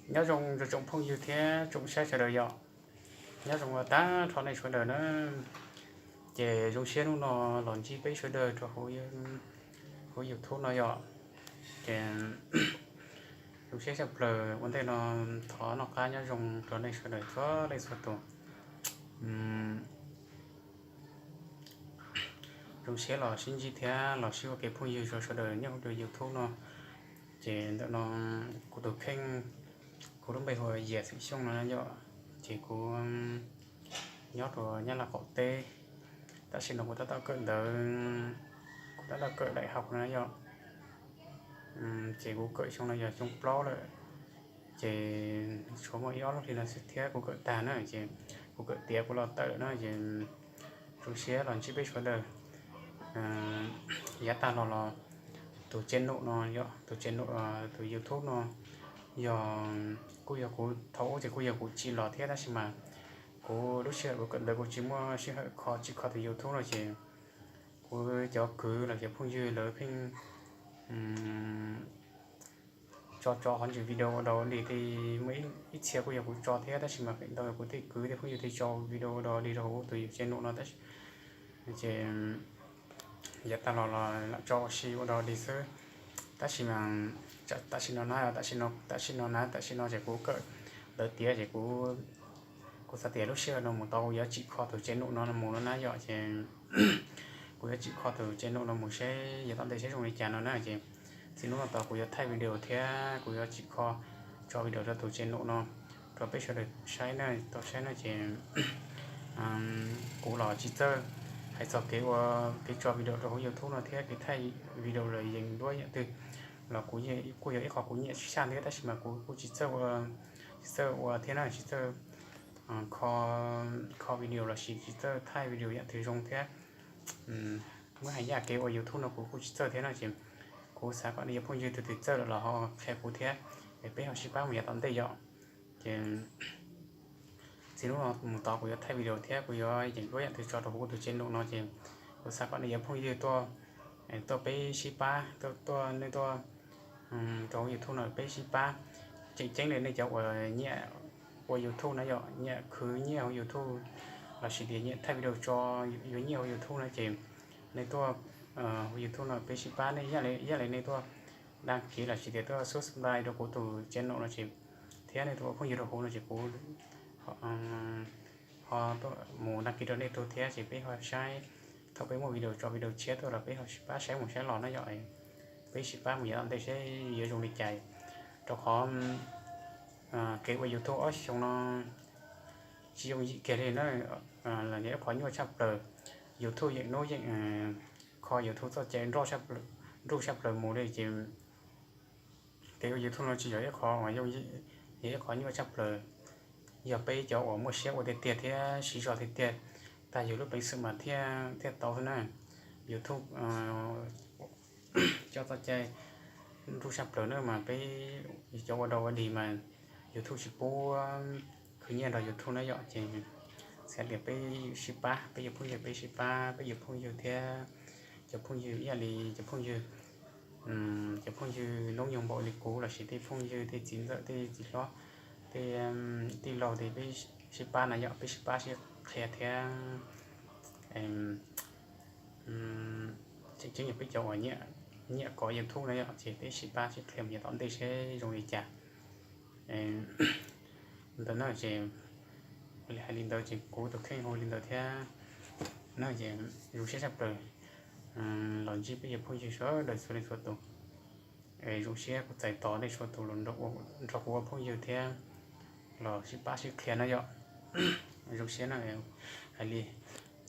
Nyob zoo rau tsoom phooj ywg thiab tsoom saib sawv daws yom. Nyob zoo tag nrho nej sawv daws na. Ces zoo siab hnub no los ntsib peb sawv daws rau hauv YouTube no yom. Ces zoo siab tshaj plaws ua ntej no thov noj qab nyob zoo rau nej sawv daws txhua leej txhua tus. Zoo siab los sib ntsib thiab los sib ua kev phooj ywg rau sawv daws nyob hauv YouTube no. Ces ntawm no kuv tus kheej, kuv lub npe hu ua Yias Xeem Xyooj no yom. Ces kuv nyob rau Nyab Laj qaum teb. Tam sim no kuv tab tom kawm ntawv, kuv tab tom kawm đại học no yom. Ces kuv kawm xyoo no yog xyoo plaub lawm. Ces tshuav muaj ib ob lub hli no xwb thiab kuv kawm tag na, ces kuv kawm tiav kuv los tawm lawm na. Ces zoo siab los ntsib peb sawv daws. Yav tag los los tus channel no yog tus channel, tus YouTube no yog kuj yog kuv thaum ub ces kuj yog kuv tsim los thiab, tab sis mas kuv lub sij hawm kuv kawm ntawv kuv tsis muaj sij hawm kho, tsis kho tus YouTube no ces kuv cov kwv los cov phooj ywg lawv pheej tso tso qhov ntsis video ua dog dig, muaj ib txhia kuj yog kuv tso thiab, tab sis mas feem ntau yog kuv tej kwv tej phooj ywg thiaj tso video ua dog dig rau hauv tus channel no tab sis ces yav tag los los lam tso ua si ua dog dig xwb. Tab sis mas tam sim no na, tam sim no, tam sim no na, tam sim no ces kuv kawm ntawv tiav ces kuv, kuv xav tias lub sij hawm no mus tod kuv yuav tsim kho tus channel no mus no na yom. Ces kuv yuav tsim kho tus channel no mus seb yav tom ntej seb zoo li cas no na. Ces txij hnub no tod kuv yuav thaij video thiab kuv yuav tsim kho tso video rau tus channel no rau peb sawv daws saib na, tau saib na. Ces kuv los tsis txawj hais txog kev ua, kev tso video rau hauv YouTube no thiab kev thaij video los yees duab yam twg los kuv kuj yog ib qho kuv nyiam tshaj thiab, tab sis mas kuv kuj tsis txawj ua, tsis txawj ua thiab na, tsis txawj kho video los sis tsis txawj thaij video yam twg zoo thiab. Muab hais yam kev ua YouTube no kuv kuj tsis txawj thiab no ces kuv xav kom nej cov phooj ywg tus twg txawj lawm los ho qhia kuv thiab, es peb ho sib pab mus yav tom ntej yom. Ces txij hnub no mus tod kuv yuav thaij video thiab kuv yuav yees duab yam twg tso rau hauv kuv tus channel no ces kuv xav kom nej cov phooj ywg tuaj, tuaj peb sib pab, tuaj, nej tuaj rau hauv YouTube no peb sib pab. Tseem ceeb li nej cov uas nyiam ua YouTube na yom, nyiam khwv nyiaj hauv YouTube los sis tias nyiam thaij video tso yuav nyiaj hauv YouTube na ces nej tuaj hauv YouTube no peb sib pab, nej ib yam li nej tuaj đăng ký los sis tias tuaj subscribe rau kuv tus channel no ces, thiab nej tuaj ua phooj ywg rau kuv no ces kuv ho tuaj mus đăng ký rau nej tug thiab ces peb ho saib, thaum peb muaj video tso video tshiab tuaj los peb ho sib pab saib mus saib los na yom. Peb sib pab mus yav tom ntej seb yuav zoo li cas, rau qhov kev ua YouTube ob xyoo no tsis yooj yim kiag li na, los yog ib qho nyuaj tshaj plaws. YouTube yeem hnub yeem kho YouTube txoj cai nruj tshaj plaws mus li ces kev ua YouTube no tsis yog ib qho uas yooj yim, yog ib qho nyuaj tshaj plaws. Yog peb cov uas muaj siab ua tiag tiag thiab siv zog tiag tiag, tag yus lub peev xwm mas thiaj, thiaj tau xwb na. YouTube cov txoj cai nruj tshaj plaws na mas peb cov ua dog ua dig mas YouTube tsis pub khwv nyiaj nrog YouTube na yom. Ces xav tias peb sib pab, peb yuav phooj ywg peb sib pab, peb yuav phooj ywg thiab cov phooj ywg ib yam li cov phooj ywg, cov phooj ywg noob nyoog npaum li kuv los sis tej phooj ywg tej txiv ntxawm tej txiv hlob, tej tij laug tej peb sib pab na yom, peb sib pab sib qhia thiab. Tseem ceeb yog peb cov uas nyiam kov YouTube na yom, ces peb sib pab sib qhia mus yav tom ntej seb zoo li cas. Ntawd na ces hais li ntawd ces kuv tus kheej hu li ntawd thiab na ces zoo siab tshaj plaws los ntsib peb cov phooj ywg sawv daws txhua leej txhua tus. Zoo siab kuv txais tos nej txhua tus los nrog kuv ua phooj ywg thiab los sib pab sib qhia na yom. Zoo siab na hais li.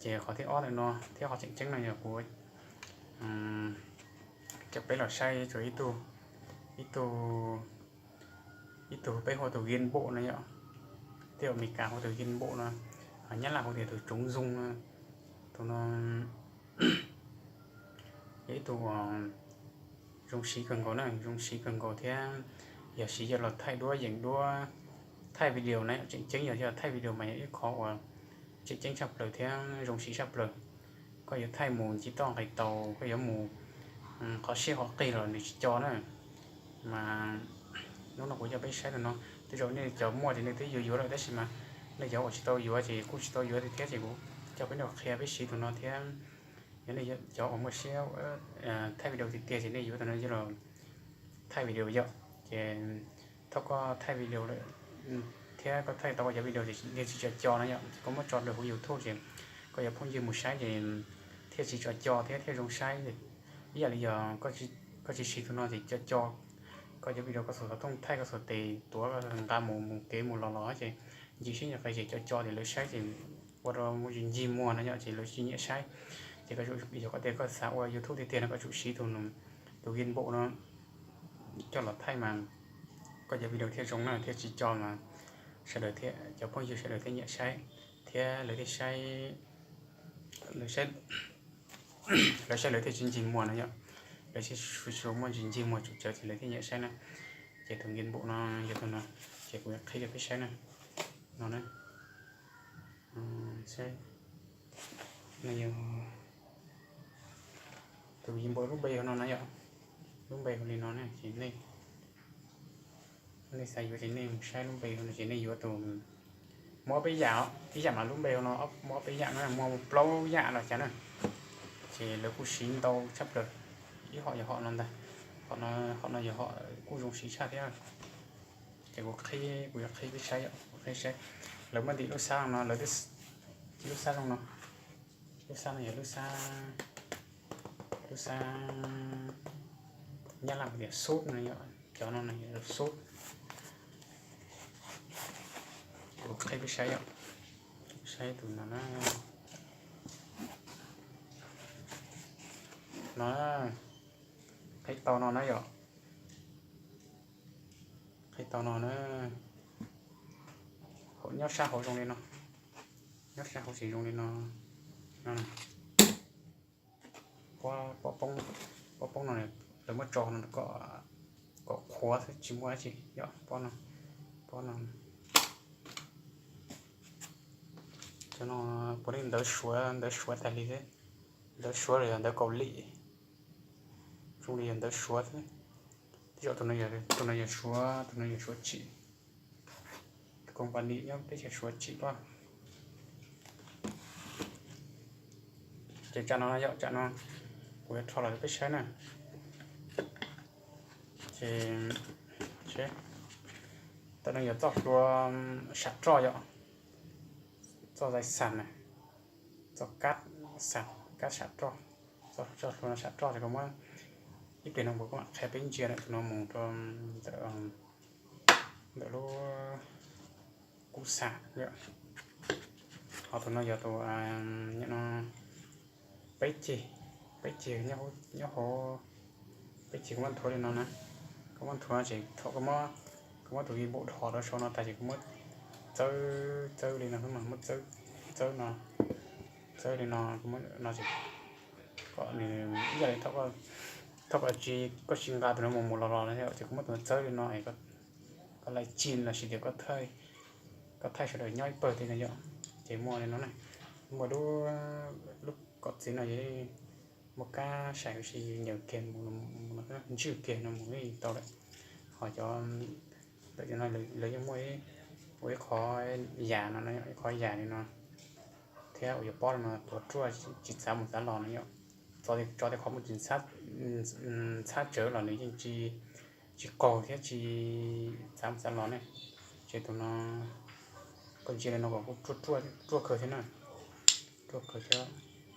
Ces qhov thib ob ntawm no thiab qhov tseem ceeb no yog kuv coj peb los saib tsuas ib tug, ib tug, ib tug peb hu tus Gimbal no yom, tej Amelikas hu tus Gimbal no, Nyab Laj hu tias tus trống rung no. Tus no yog ib tug zoo siv kawg nkaus na, zoo siv kawg nkaus thiab yog siv coj los thaij duab yeem duab, thaij video na yom. Tseem ceeb yog coj thaij video mas yog ib qho uas tseem ceeb tshaj plaws thiab zoo siv tshaj plaws. Koj yuav thaij mus nce toj nqis tau, koj yuav mus qhov siab qhov qig los nws tsis co na. Mas hnub no kuv coj peb saib no, Tej zaum nej cov muaj ces nej twb yuav yuav lawm tab sis mas nej cov uas tsis tau yuav ces kuj tsis tau yuav thiab, ces kuv coj peb nrog qhia peb siv tus no thiab. Yog nej cov uas muaj siab thaij video tiag tiag ces nej yuav tus no coj los thaij video yom. Ces thaum koj thaij video lawm thiab koj thaij tau koj cov video ces yeej tsis tso co no yom, ces koj muab tso rau hauv YouTube ces koj cov phooj ywg mus saib ces thiaj tsis tso co thiab thiaj zoo saib. Ib yam li yog koj tsis siv tus no ces co co, koj cov video koj xav xov tooj thaij koj xav tes tuav nqa mus mus kev mus los los ces ncig sib nco qe ces co co ces lawv saib ces ua rau mus ncig muag no yom, ces lawv tsis nyiam saib. Ces koj, yog koj tias koj xav ua YouTube tiag tiag no koj tsum siv tus, tus gimbal no coj los thaij mas koj cov video thiaj zoo na thiaj tsis co mas sawv daws thiaj, cov phooj ywg sawv daws thiaj nyiam saib thiab lawv thiaj saib, lawv saib lawv thiaj tsis ncig muag no yom. Lawv thiaj tsis muaj ntsis ncig muag tsum tsawv ces lawv thiaj nyiam saib na. Ces tus gimbal no yog tus no, ces kuv yuav qhib rau peb saib na. No na, saib, no yog tus gimbal lub npe hauv no na yom. Lub npe hauv li no na ces nej, nej xav yuav ces nej mus saib lub npe hauv no ces nej yuav tus, muaj ob peb yam, ib yam mas lub npe hauv no muaj ob peb yam na, muaj plaub yam los cas na. Ces lawv kuj siv ntau tshaj plaws, ib hom yog hom no ntag, hom no yog hom kuj zoo siv tshaj thiab. Ces kuv qhib, kuv yuav qhib peb saib yom, kuv qhib saib. Lawv muab ntim lub xab no, lawv, lub xab zoo no, lub xab no yog lub xab, lub xab Nyab Laj tias sub no yom, cov no yog sub. Kuv qhib peb saib yom, saib tus no na. No, qhib tau no na yom, qhib tau no na. Nyob sab hauv zoo li no, nyob sab hauv ces zoo li no. Pob poob no lawv muab tso no kom qhuav xwb tsis muaj dab tsi yom, pob no, pob no. Cov no puav leej ntawv Suav, ntawv Suav tas li xwb, ntawv Suav los yog ntawv Kaus Lim, zoo li yog ntawv Suav xwb. Tej zaum tus no yog Suav, tus no yog Suav tsim, tus company nyob teb chaws Suav tsim pob. Ces tsam no yom, tsam no kuv yuav rho los rau peb saib na. Ces tam no yog txoj hlua sam roj yom, txoj zais xas na, txoj kab xas, kab sam roj, txoj hlua no sam roj ces kuv muab ib pliag no kuv mam qhia peb ntsia tus no mus rau ntawm, ntawm lub kub xas. Ho tus no yog tus, no, peb ceg, peb ceg nyob hauv, peb ceg kuv muab nthuav li no na. Kuv muab nthuav ces thaum koj muab tus gimbal dhos rau saum no tas ces kuv muab txawb, txawb li no xwb mas muab txawb, txawb no, txawb li no, kuv muab no ces kom nws ib yam li thaum koj tsis, koj tsis nqa tus no mus mus los los no ces kuv muab tus no txawb li no es koj laij cin los sis tias koj thaij sawv daws nyob ib pawg tej no yom. Ces muaj li no na, muaj lub, lub kom txiv no muaj kab sai huv si nyaws kiag, ntswj kiag no mus tau lawm. Ho cov ntawm no lawv yeej muaj ua ib qho yam no, ib qho yam li no thiab uas yuav pob no tuav ruaj tsis txav mus txav los no yom. Tso tej qhov muaj tsis ntxhab tsawv los nws yeej tsis qaug thiab tsis txav mus txav los ne. Ces tus no koj ntsia li no kom kuj ruaj kawg thiab na, ruaj kawg thiab.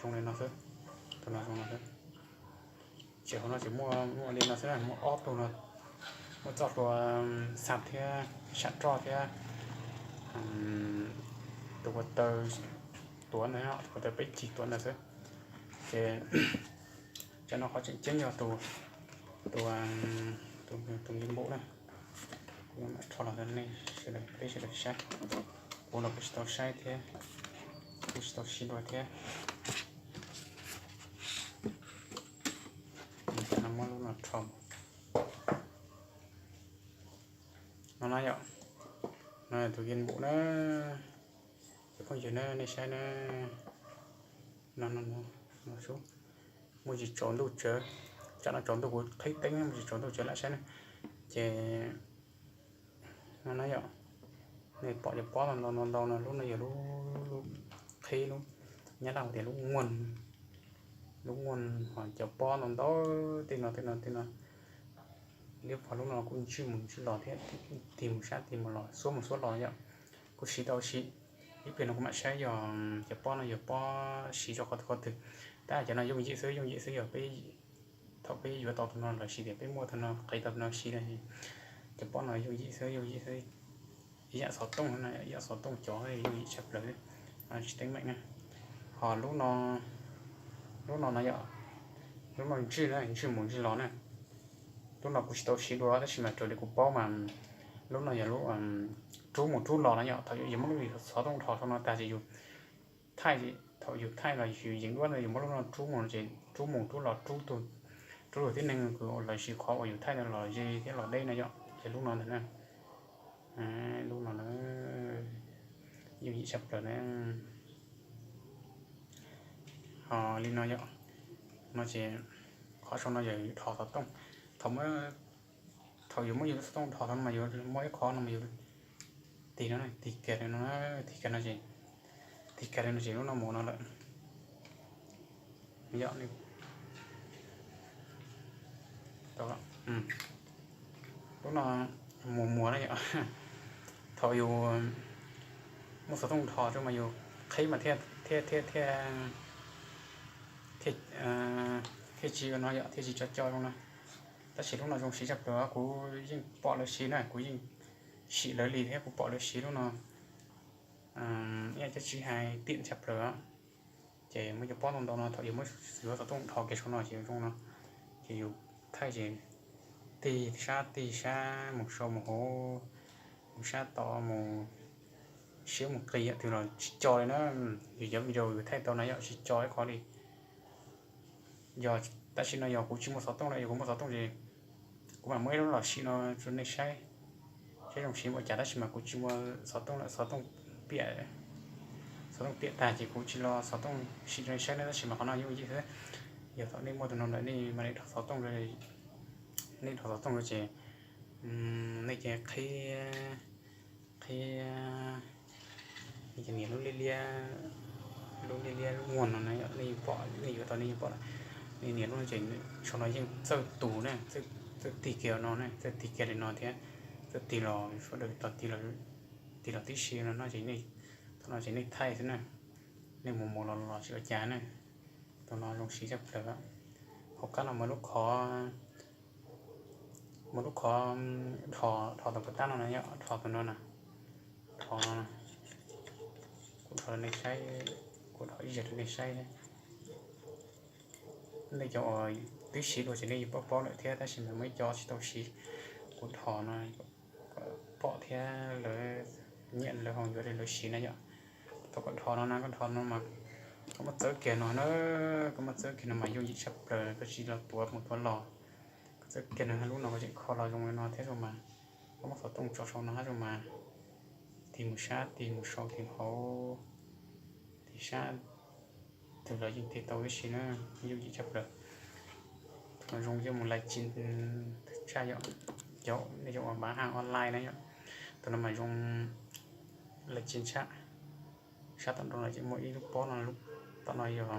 Zoo li no xwb, tus no zoo no xwb. Ces hauv no ces muaj, muaj li no xwb na, muaj ob tug no, muaj txoj hlua xam thiab sam roj thiab tus ua taw tuav ntawd, tus ua taw peb cig tuav ntawd xwb. Ces cov no qhov tseem ceeb yog tus, tus, tus npum na. Kuv mam rho los rau nej sawv daws, peb sawv daws saib. Kuv los kuv tsis tau saib thiab, kuv tsis tau siv dua thiab. Muab lub no rho no na yom. No yog tus game npum na, cov phooj ywg na, nej saib na. No, no, no, muaj tsis tsaus ntuj tsawv, tsam no tsaus ntuj kuv qhib teeb muaj tsis tsaus ntuj tsawv lam saib na. Ces No na yom, nej pom cov pob ntau ntau ntau no, lub no yog lub, lub qhib, lub nyab laj hu tias lub nguag, lub nguag, ho cov pob ntau ntau tej no tej no tej no. Liab pog lub no kuj ntswj mus ntswj los thiab, tig mus sab tig mus los xuab mus xuab los yom. Kuj siv tau siv, ib pliag no kuv mam saib yog cov pob no yog pob siv rau qhov twg qhov twg. Tab cov no yooj yim xwb yooj yim xwb, yog peb, thaum peb yuav tau tus no los sis tias peb muaj tus no qiv tau tus no siv no, cov pob no yooj yim xwb yooj yim xwb. Ib yam xov tooj, ib yam xov tooj cov yooj yim tshaj plaws, tsis teeb meem na. Ho lub no, lub no no yom, lub no ntswj na, ntswj mus ntswj los na. Lub no kuv tsis tau siv dua tab sis mas raws li kuv paub mas lub no yog lub rub mus rub los no yom. Thaum yus muab lub xov tooj dhos rau no tag ces yus thaij, thaum yus thaij los yus yeev duab ntawd yus muab lub no rub mus ces rub mus rub los rub, rub tus tib neeg los sis qhov uas yus thaij los ze thiab los deb no yom. Ces lub no ntag na, lub no na, yooj yim tshaj plaws na. Ho li no yom, no ces qhov saum no yog yus dhos xov tooj. Thaum, thaum yus muab yus xov tooj dhos no mas yus muaj ib qho no mas yus tig no, tig kiag li no, tig kiag no ces, tig kiag li no ces lub no mus no lawm. Yom, lub no mus muag na yom. Thaum yus muab xov tooj dhos rau mas yus qhib mas thiaj, thiaj, thiaj, thiaj, thiaj tsis no yom, thiaj tsis co co zoo no. Tab sis lub no zoo siv tshaj plaws, kuv yeej pom lawv siv na, kuv yeej sim lawv li thiab kuv pom lawv siv lub no. Ib yam cov tsis hais tiam tshaj plaws. Ces muaj cov pob ntau ntau no thaum yus muab yuav xov tooj dhos kiag saum no ces zoo no, ces yus thaij ces tig sab tig sab mus saum mus hauv, mus sab tod mus siab mus qis yam twg los tsis co li na. Yus cov video yus thaij tau na yom tsis co ib qho li. Yog tam sim no yog kuv tsis muaj xov tooj lawm, yog kuv muaj xov tooj ces kuv mam muab ib lub los sim no rau nej saib, saib zoo siv ua cas, tab sis mas kuv tsis muaj xov tooj lawm, xov tooj piam, xov tooj piam tag ces kuv tsis los xov tooj sim rau nej saib na, tab sis mas qhov no yooj yim xwb. Yog thaum nej muaj tus no lawm nej mam li dhos xov tooj, nej dhos xov tooj rau ces nej ces qhib, qhib, nej ces nias lub liab liab, lub liab liab lub muag no na yom, nej pom, nej yuav tau nej yeej pom lawm. Nej nias lub no ces saum no yeej txawj tus na, txawj tig kiag no na, txawj tig kiag li no thiab, txawj tig los sawv daws tau tig los tib si no no ces nej, thaum no ces nej thaij xwb na, nej mus mus los los tsis ua cas na. Tus no zoo siv tshaj plaws. Hauv qab no muaj lub qhov, muaj lub qhov dhos, dhos tom puag tab no na yom, dhos tus no na, dhos no, kuv dhos rau nej saib, kuv dhos ib zaug rau nej saib. Nej cov uas twb siv dua ces nej yuav paub paub lawm thiab, tab sis mas muaj ib co tsis tau siv, kuv dhos no kom pom thiab lawv nyiam lawv ho yuav li lawv siv na yom. Thaum koj dhos no na, koj dhos no mas koj muab txawb kiag no na, koj muab txawb kiag no mas yooj yim tshaj plaws, koj tsis los tuav mus tuav los. Koj txawb kiag no, lub no koj tseem kho los zoo li no thiab zoo mas, koj muab xov tooj tso saum no hab zoo mas, tig mus sab tig mus saum tig hauv, tig sab twg los yeej tig tau tib si na, yooj yim tshaj plaws. Tus no zoo yog mus live stream tshaj yom, cov nej cov uas bán hàng online na yom, tus no mas zoo live stream tshaj. Sab tom no ces muaj ib lub pob no, tom no yog,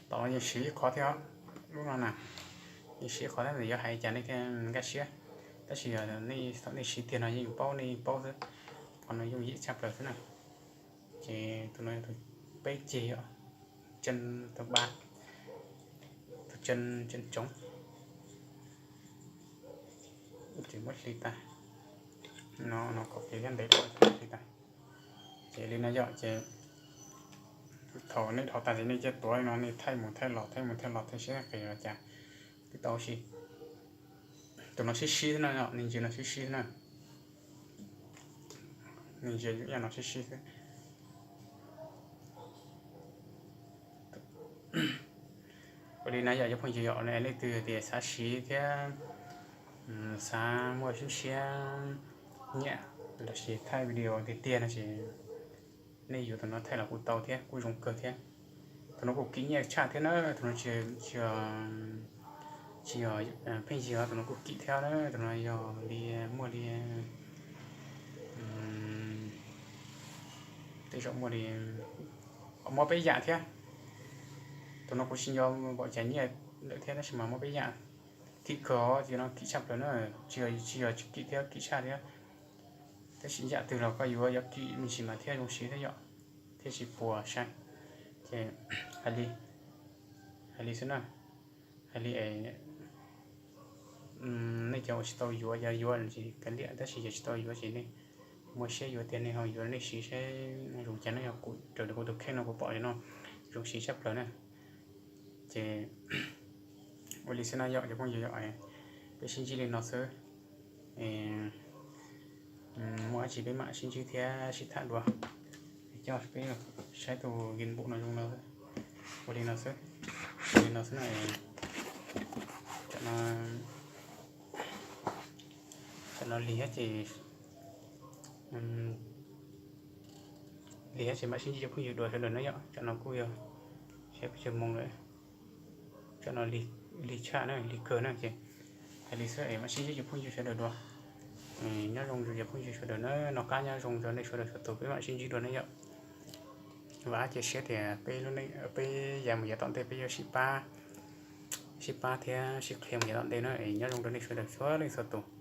tom no yeej siv ib qho thiab, lub no na, yeej siv ib qho thiab, yuav hais cas nej thiaj nkag siab. Tab sis thaum nej siv tiag no yeej paub, nej yeej paub xwb, qhov no yooj yim tshaj plaws xwb na. Ces tus no yog tus peb ceg yom, chân thứ ba, tus chân, chân trống. Ces muab hli tag, no, no kom kiag thiab ntev dhau, hli tag. Ces li no yom, ces thaum nej dhos tag ces nej cia tuav li no, nej thaij mus thaij los, thaij mus thaij los, thaij siab qis los cas twb tau si. Tus no sib sib xwb na, nej ntsia no sib sib xwb na. Nej ntsia ib yam no sib sib xwb. Ua li na yom, cov phooj ywg, yog nej leej twg tias xav siv thiab xav muaj siab nyiam los sis thaij video tiag tiag no ces nej yuav tus no thaij los kuj tau thiab, kuj zoo kawg thiab. Tus no kuj kim nyiaj tshaj thiab na, tus no tsis, tsis, Tsis yog pheej yig, tus no kuj kim thiab na, tus no yog li muaj li, tej zaum muaj li muaj peb yam thiab. Tus no kuv tsis nco npaum cas nyiaj lawm thiab tab sis mas muaj peb yam. Kim kawg, tus no kim tshaj plaws na, tsis yog tsis kim thiab, kim tshaj thiab. Tab sis yam twg los koj yuav yuav kim me ntsis mas thiaj zoo siv thiab yom, thiaj tsis puas sai. Ces hais li, hais li xwb na, hais li es nej cov uas tsis tau yuav, yog yuav ces kav liam, tab sis yog tsis tau yuav ces nej muaj siab yuav tiag nej ho yuav nej siv seb zoo cas, nej yog kuv raws li kuv tus kheej no kuv pom li no zoo siv tshaj plaws na. Ces ua li xwb na yom cov phooj ywg, peb sib ntsib li no xwb. Muaj dab tsi peb mam sib ntsib thiab sib tham dua. Coj peb saib tus gin npum no zoo no, ua li no xwb, ua li no xwb na. Tam no lig thiab ces, lig thiab ces mam sib ntsib cov phooj ywg dua sawv daws na yom. Tam no kuj yog saib peb tsawg moos lawm. Tam no lig tshaj na, lig kawg na ces hais li xwb es mam sib ntsib cov phooj ywg sawv daws dua. Nyob zoo rau cov phooj ywg sawv daws na, noj qab nyob zoo rau nej sawv daws txhua tus, peb mam sib ntsib dua na yom. Vam thiab cia siab tias peb yav mus yav tom ntej peb yuav sib pab, sib pab thiab sib qhia mus yav tom ntej na. Nyob zoo rau nej sawv daws txhua leej txhua tus.